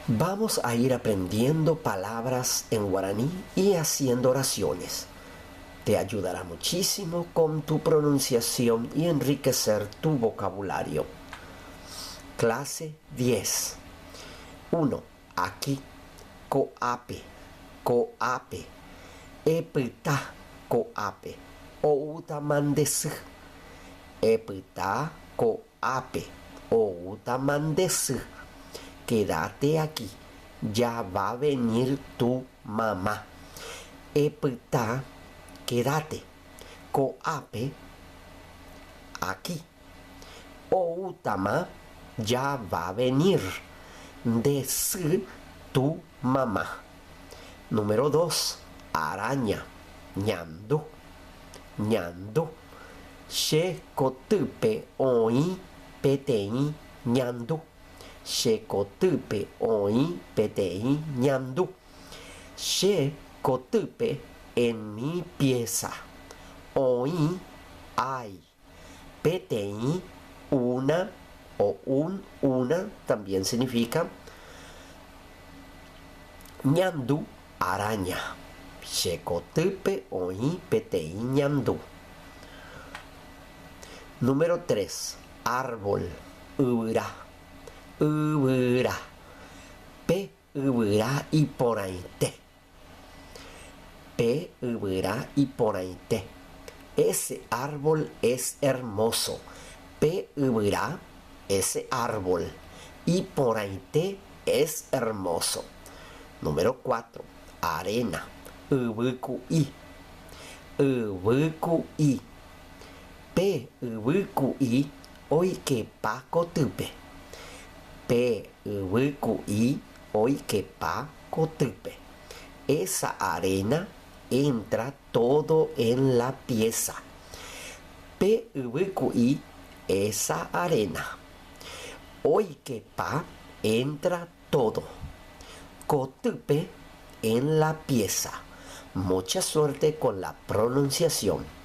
Vamos a ir aprendiendo palabras en guaraní y haciendo oraciones. Te ayudará muchísimo con tu pronunciación y enriquecer tu vocabulario. Clase 10. 1. Aquí. Ko'ápe. Ko'ápe. Epyta ko'ápe. Oútama nde sy. Epyta ko'ápe. Oútama nde sy. Quédate aquí. Ya va a venir tu mamá. Epyta, quédate. Ko'ápe, aquí. Oútama, ya va a venir. Nde sy, tu mamá. Número 2. Araña. Ñandu. Ñandu. Che kotýpe oĩ peteĩ ñandu. Che kotýpe oĩ peteĩ ñandu. Che kotýpe en mi pieza. Oĩ hay. Peteĩ una o un una también significa ñandu araña. Che kotýpe oĩ peteĩ ñandu. Número 3. Árbol. Yvyra. Yvyra. Pe yvyra iporãite. Pe yvyra iporãite. Ese árbol es hermoso. Pe yvyra, ese árbol. Iporãite es hermoso. Número 4. Arena. Yvyku'i. Yvyku'i. Pe yvyku'i oikepa kotýpe. Pe yvyku'i oikepa kotýpe. Esa arena entra todo en la pieza. Pe yvyku'i, esa arena. Oikepa, entra todo. Kotýpe, en la pieza. Mucha suerte con la pronunciación.